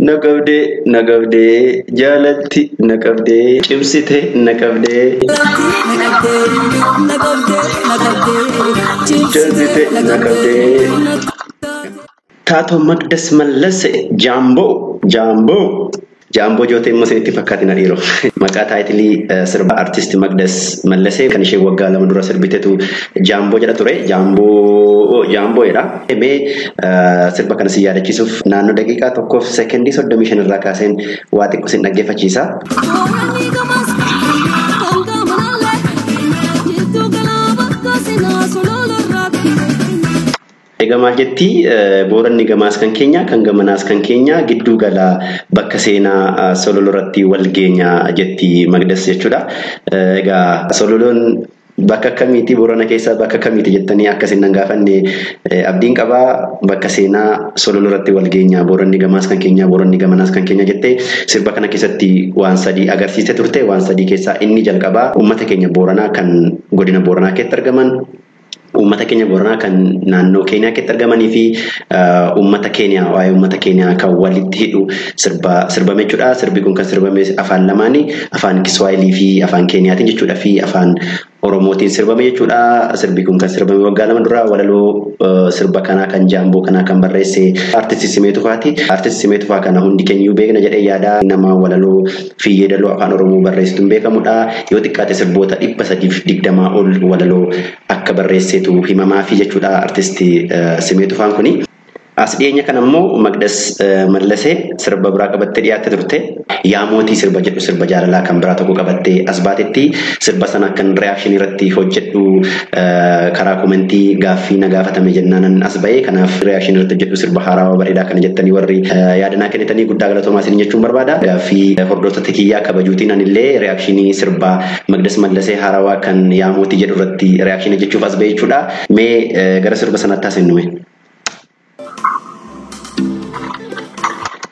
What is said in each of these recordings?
Na qabdee, na qabdee, jaalatti na qabdee, cimsite na qabdee, cimsite na qabdee. Taatoo Magdas Mallase Jaamboo, Jaamboo. Jaamboo jootee immoo isinitti fakkaatina dhiiroo. Maqaa taayitilii sirba artisti Magdas Mallasee kan ishee waggaa 2 dura sirbitetu Jaamboo jedha ture. Jaamboo Jaamboo jedha. Mee sirba kana si yaadachiisuuf naannoo daqiiqaa 1:35 irraa kaaseen waa xiqqoo sin dhaggeeffachiisa. Egaa maal jetti? Booranni gamaas kan keenya, kan gamanaas kan keenya, gidduu gala bakka seenaa Sololoo irratti wal geenya jetti Magdas jechuudha. Egaa Sololoon bakka akkamiiti, Boorana keessaa bakka akkamiiti jettanii akkasin nan gaafanne abdiin qabaa. Bakka seenaa Sololoo irratti wal geenya, Booranni gamaas kan keenya, Booranni gamanaas kan keenya jettee sirba kana keessatti waan sadii agarsiiste turte. Waan sadii keessaa inni jalqabaa uummata keenya Booranaa kan godina Booranaa keessatti argaman, uummata keenya Booranaa kan naannoo Keeniyaa keessatti argamanii fi uummata Keeniyaa, waa'ee uummata Keeniyaa kan walitti hidhu sirba sirbame jechuudha. Sirbi kun kan sirbame afaan lamaanii, afaan Kiswaahilii fi afaan Keeniyaatiin jechuudha, fi afaan Oromootiin sirbame jechuudha. Sirbi kun kan sirbame waggaa 2 dura. Walaloo sirba kanaa kan Jaamboo kanaa kan barreesse artisti Simee Tufaati. Artisti Simee Tufaa kana hundi keenyayyuu beekna jedhee yaada. Nama walaloo fi yeedaloo afaan Oromoo barreessituun beekamudha. Yoo xiqqaate sirboota 320 ol walaloo akka barreessetu himamaafi jechuudha artisti Simee Tufaan kuni. As dhiyeenya kana immoo Magdas Mallasee sirba biraa qabattee dhiyaatte turte. Yaa mootii sirba jedhu, sirba jaalalaa kan biraa tokko qabattee as baatetti. Sirba sana akkan reaction irratti hojjedhu karaa komentii gaaffii na gaafatame jennaanan as ba'ee, kanaaf reaction irratti hojjedhu sirba haarawaa bareedaa kana jettanii warri yaadanaa kennitanii guddaa galatoomaa isin jechuun barbaada. Gaaffii hordoftoota kiyyaa kabajuutiin anillee reaction sirba Magdas Mallasee haarawaa kan Yaa mootii jedhu irratti reaction jechuuf as ba'e jechuudha. Mee gara sirba sanaatti haasofnume.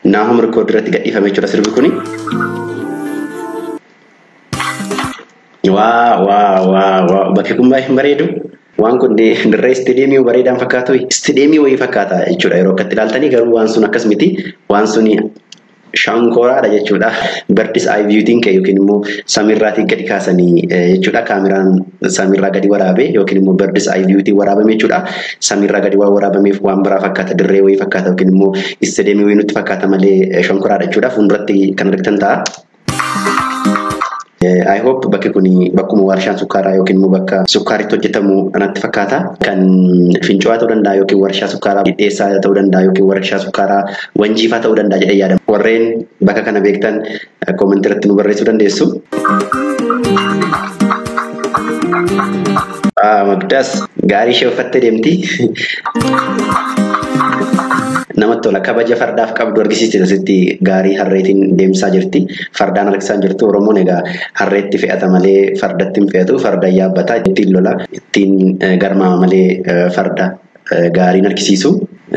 Naahom Rikood irratti gadhiifame jechuudha sirbi kuni. Waa waa waa waa, bakki kun baay'ee bareedu. Waan kun dirree istiideemii bareedaan fakkaatu, istiideemii wayii fakkaata jechuudha yeroo akkatti ilaaltanii, garuu waan sun akkas miti. Waan suni shankooraadha jechuudha. Bird's eye viewtiin ka'e yookiin immoo samiirraatii gadi kaasanii jechuudha. Kaameraan samiirraa gadi waraabe yookiin immoo bird's eye viewtiin waraabame jechuudha. Samiirraa gadi waan waraabameef waan biraa fakkaata, dirree wayii fakkaata yookiin immoo istiideemii wayii nutti fakkaata malee shankoraadha jechuudha. Fuulduratti kan argitan ta'a. I hope bakki kun bakkuma warshaan sukkaaraa yookiin immoo bakka sukkaaritti hojjetamu natti fakkaata. Kan Finco'aa ta'uu danda'a yookiin warshaa sukkaaraa Dhidheessaa ta'uu danda'a yookiin warshaa sukkaaraa Wanjiifaa ta'uu danda'a jedhee yaadama. Warreen bakka kana beektan koomentii irratti nu barreessuu dandeessu. Magdaas gaarii ishee uffattee deemti. Namatti tola. Kabaja fardaaf qabdu argisiisti, asitti gaarii harreetiin deemsaa jirti. Fardaan harkisaa jirtu. Oromoon egaa harreetti fe'ata malee fardatti hin fe'atu. Farda yaabbata, ittiin lola, ittiin garmaama malee farda gaariin harkisiisu.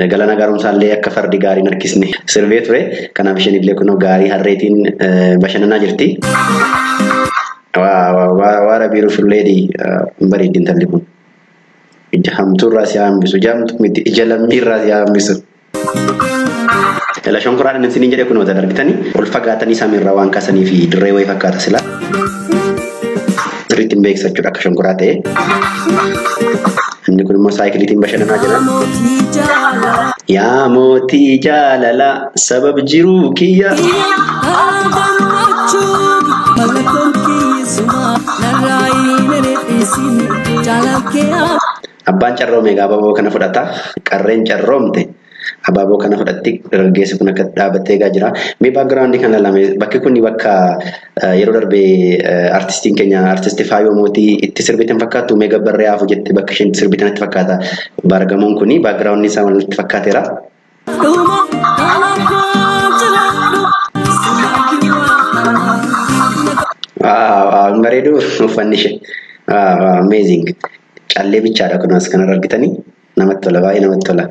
Galana Gaaromsaallee akka fardi gaariin harkisne sirbee ture. Kanaaf isheen illee kunoo gaarii harreetiin bashannanaa jirti. Waa waa waa, beautiful lady, bareeddi intalli kun. Ija hamtuurraa si hambisu, ija hamtuu miti, ija lammiirraa si hambisu. Ela shonkoraan inni isiniin jedhe kunoo argitanii, ol fagaatanii samiirraa waan kaasanii fi dirree wayii fakkaata sila. Sirriitti hin beeksisa jechuudha akka shonkoraa ta'e. Inni kun immoo saayikiliitiin bashannanaa jira. Yaa mootii jaalalaa sabab jiruu kiyya. Abbaan carroome egaa abaaboo kana fudhata. Qarreen carroomte abaaboo kana fudhatti. Dargaggeessi kun akka dhaabbattee eegaa jira. Mee background kana lame, bakki kun bakka yeroo darbe artistiin keenya artistii Faayoo Mootii itti sirbite hin fakkaattu? Mee gabbarree haafu jette, bakka isheen itti sirbite natti fakkaata. Baargamoon kuni background isaa walitti fakkaateera. Wow, bareedu uffanni ishee. Wow, amazing. Callee bichaadha kun as kanarra argitanii, namatti tola, baay'ee namatti tola.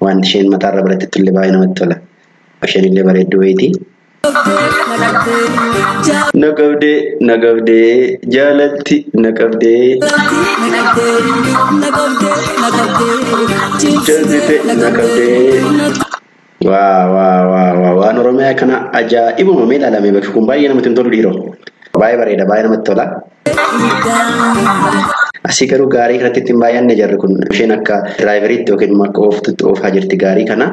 Wanti isheen mataarra barattetti illee baay'ee namatti tola. Isheen illee bareedduu wayiiti. Na qabdee, na qabdee, jaalatti na qabdee. Cimsite na qabdee. Waa waa waa waa waan Oromiyaa kana ajaa'ibuma mee ilaalame bakki kun baay'ee namatti hin tolu dhiiroo. Baay'ee bareeda, baay'ee namatti tola. Asii garuu gaarii kanatti ittiin baay'anne jarri kun isheen akka diraayiveriitti yookiin immoo akka ooftutti oofaa jirti gaarii kana.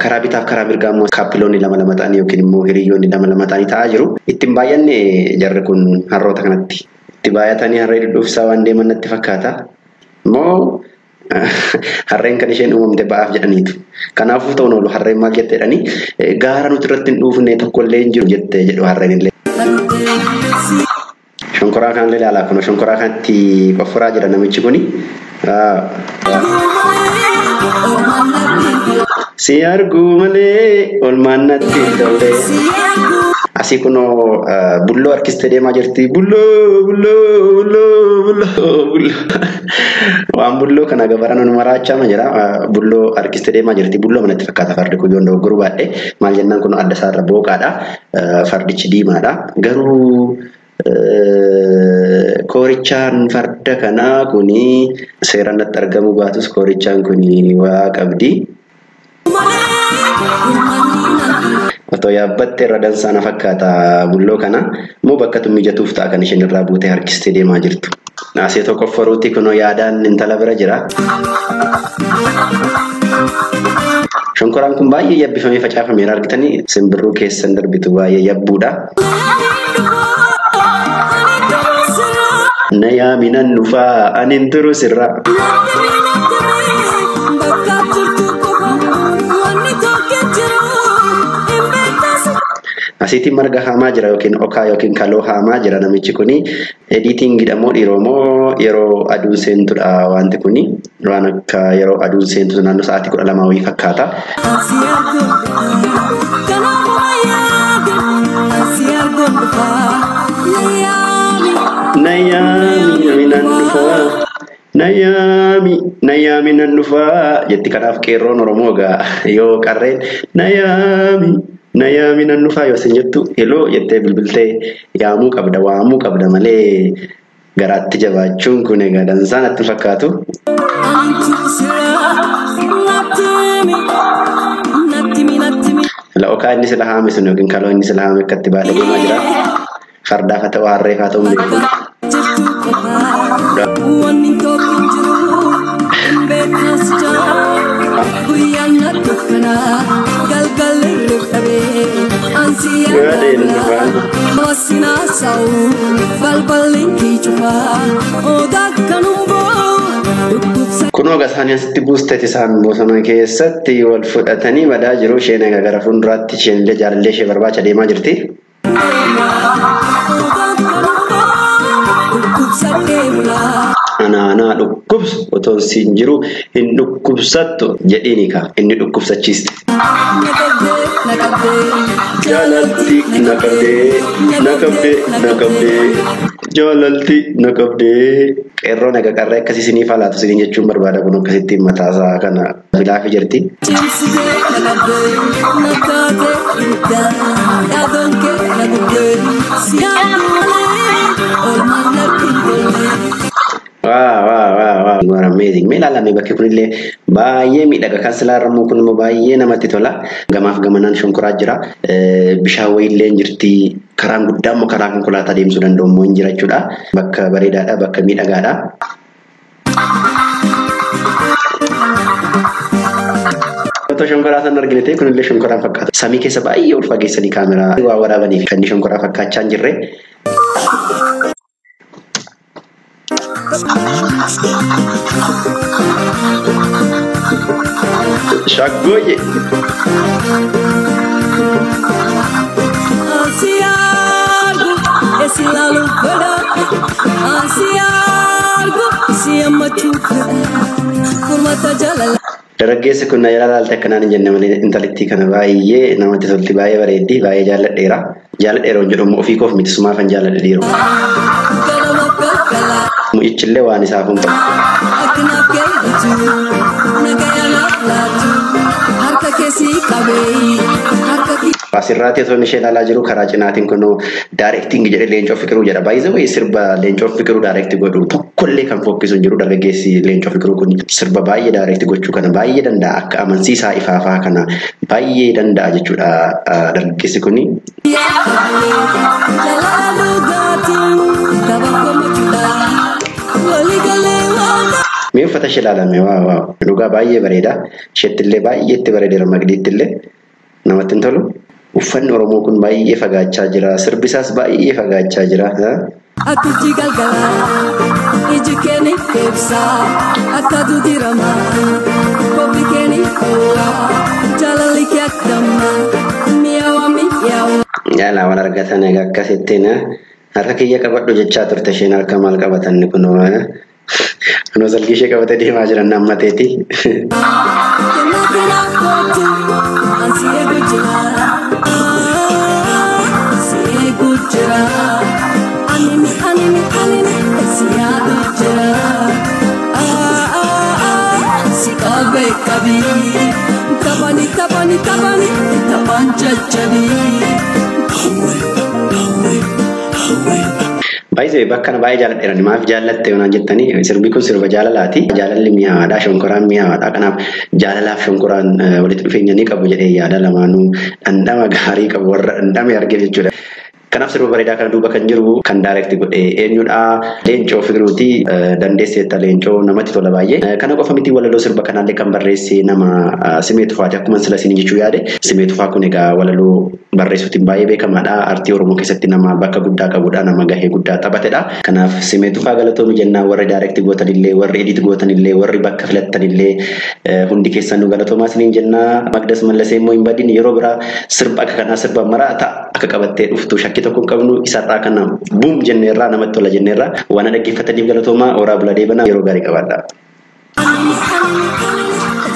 Karaa bitaaf karaa mirgaa immoo kaappiloonni lama lama ta'anii yookiin immoo hiriyyoonni lama lama ta'anii taa'aa jiru. Ittiin baay'anne jarri kun harroota kanatti. Itti baay'atanii harree dhudhuufsaa waan deeman natti fakkaata. Moo harreen kan isheen uumamte ba'aaf jedhaniitu. Kanaafuu ta'uun oolu harreen maal jette jedhanii gaara nuti irratti hin dhuufne tokkollee hin jiru jette jedhu harreen illee. Shonkoraa kanallee ilaalaa kun shonkoraa kanatti qofforaa jira namichi kuni. Si arguu malee olmaan natti hin tolle. Asii kunoo bulloo harkistee deemaa jirti. Bulloo bulloo bulloo bulloo bulloo. Waan bulloo kana gabaran nu maraachaa jira. Bulloo harkistee deemaa jirti. Bulloo manatti fakkaata fardi kun yoon dogoggoruu baadhe. Maal jennaan kun adda isaarra booqaadha. Fardichi diimaadha. Garuu koorichaan farda kanaa kuni seeraan natti argamuu baatus koorichaan kuni waa qabdi. Otoo yaabbatte irra dansaa na fakkaata bulloo kana. Immoo bakka tun mijatuuf ta'a kan isheen irraa buutee harkistee deemaa jirtu. Naasee tokko qofforuutti kunoo yaadaan intala bira jira. Shonkoraan kun baay'ee yabbifamee facaafameera argitanii simbirruu keessan darbitu baay'ee yabbuudha. Na yaaminan dhufaa ani hin turu sirra. Asitti marga haamaa jira yookiin okaa yookiin kaloo haamaa jira namichi kuni. Ediitingiidha moo dhiiroo moo yeroo aduun seentudha wanti kuni. Waan akka yeroo aduun seentu naannoo sa'aatii 12 wayii fakkaata. Nayyaami nan dhufaa. Nayyaami nayyaami nan dhufaa jetti kanaaf qeerroon Oromoo egaa yoo qarreen nayyaami nayyaami nan dhufaa yoo isin jettu heloo jettee bilbiltee yaamuu qabda waamuu qabda malee garaatti jabaachuun kun egaa dansaa natti fakkaatu. Okaa inni sila haame sun yookiin kaloo inni sila haame akkatti baadhee deemaa jira. Fardaaf haa ta'u harreef haa ta'u hin beeku. Kunoo gasaanii asitti buusteeti isaan bosona keessatti wal fudhatanii badaa jiru. Isheen egaa gara fuulduraatti isheen illee jaalallee ishee barbaacha deemaa jirti. Anaanaa dhukkubsu otoo siin jiru hin dhukkubsattu jedhiini ka inni dhukkubsachiiste. Jaalalti na qabdee na qabdee na qabdee jaalalti na qabdee. Qeerroon egaa qarree akkasii isiniif haa laatu isiniin jechuun barbaada kun akkasittiin mataasaa kana filaafi jirti. Waa waa waa waa you are amazing. Mee ilaalame bakki kunillee baay'ee miidhaga. Kan silaa irra kun immoo baay'ee namatti tola. Gamaaf gamanaan shonkoraa jira. Bishaan wayiillee hin jirti. Karaan guddaa immoo karaa konkolaataa deemsuu danda'u immoo hin jira jechuudha. Bakka bareedaadha, bakka miidhagaadha. Otoo shonkoraa sana argine ta'e kunillee shonkoraan fakkaata. Samii keessa baay'ee ol fageessanii kaameraa waa waraabaniif kan inni shonkoraa fakkaachaa hin jirre. Shaggooyye. Dargaggeessi kun na jala laalte akkanaan hin jenne malee intalittii kana baay'ee namatti tolti, baay'ee bareeddi, baay'ee jaalladheera. Jaalladheera hin jedhamu ofii koof miti sumaafan jaalladhe dhiiroo. Mucichillee waan isaaf hin qabu. Asirratti otoo ishee ilaalaa jiru karaa cinaatiin kunoo daayirektiingi jedhee Leencoo Fiqiruu jedha. Baay'ee wayii sirba Leencoo Fiqiruu daayirekti godhu tokko Tokkollee kan fokkisu hin jiru. Dargaggeessi Leencoo Fiqiruu kun sirba baay'ee direct gochuu kana baay'ee danda'a. Akka amansiisaa ifaafaa kana baay'ee danda'a jechuudha dargaggeessi kuni. Mee uffata ishee ilaalame, waa waa, dhugaa baay'ee bareeda. Isheettillee baay'ee itti bareedeera, Magdiittillee namatti hin tolu. Uffanni Oromoo kun baay'ee fagaachaa jira. Sirbi isaas baay'ee fagaachaa jira. Atichi galgala iji keeni ibsaa akka dudirama kophii keeni ho'a jaalalli kee akkama mi'aawa mi'aawa. Yaalaa wal argatan egaa akkasittiin harka kiyya qabadhu jechaa turte isheen, harka maal qabatan kunoo kunoo salgii ishee qabatee deemaa jiran ammateeti. Kennaa kennaa kootu ansi eegu jira, si eegu jira, anini anini anini si yaadu jira, si qabee qabii taphani taphani taphani taphaan jajjabii. Baay'ee bakka kana baay'ee jaalladheera. Maaf jaallatte yoonaan jettanii, sirbi kun sirba jaalalaati. Jaalalli mi'aawaadha. Shonkoraan mi'aawaadha. Kanaaf jaalalaaf shonkoraan walitti dhufeenya ni qabu jedhee yaada. Lamaanuu dhandhama gaarii qabu warra dhandhame arge jechuudha. Kanaaf sirba bareedaa kana duuba kan jiru, kan direct godhe eenyudha? Leencoo Fiqiruuti. Dandeesseetta Leencoo, namatti tola baay'ee. Kana qofa miti, walaloo sirba kanaallee kan barreesse nama Simee Tufaati, akkuma sila isin jechuu yaade. Simee Tufaa kun egaa walaloo barreessuutiin baay'ee beekamaadha. Artii Oromoo keessatti nama bakka guddaa qabudha. Nama gahee guddaa taphatedha. Kanaaf Simee Tufaa galatoomi jennaa. Warri direct gootanillee, warri edit gootanillee, warri bakka filattanillee, hundi keessanuu galatoomaa isiniin jennaa. Magdas Mallasee immoo hin badin, yeroo biraa sirba akka kanaa, sirba maraa ta'a akka qabattee dhuftu shakkii tokko hin qabnu. Isarraa kana buum jenneerraa, namatti tola jenneerraa. Waan dhaggeeffataniif galatoomaa, horaa bulaa, deebanaa, yeroo gaarii qabaadha. Anini anini anini.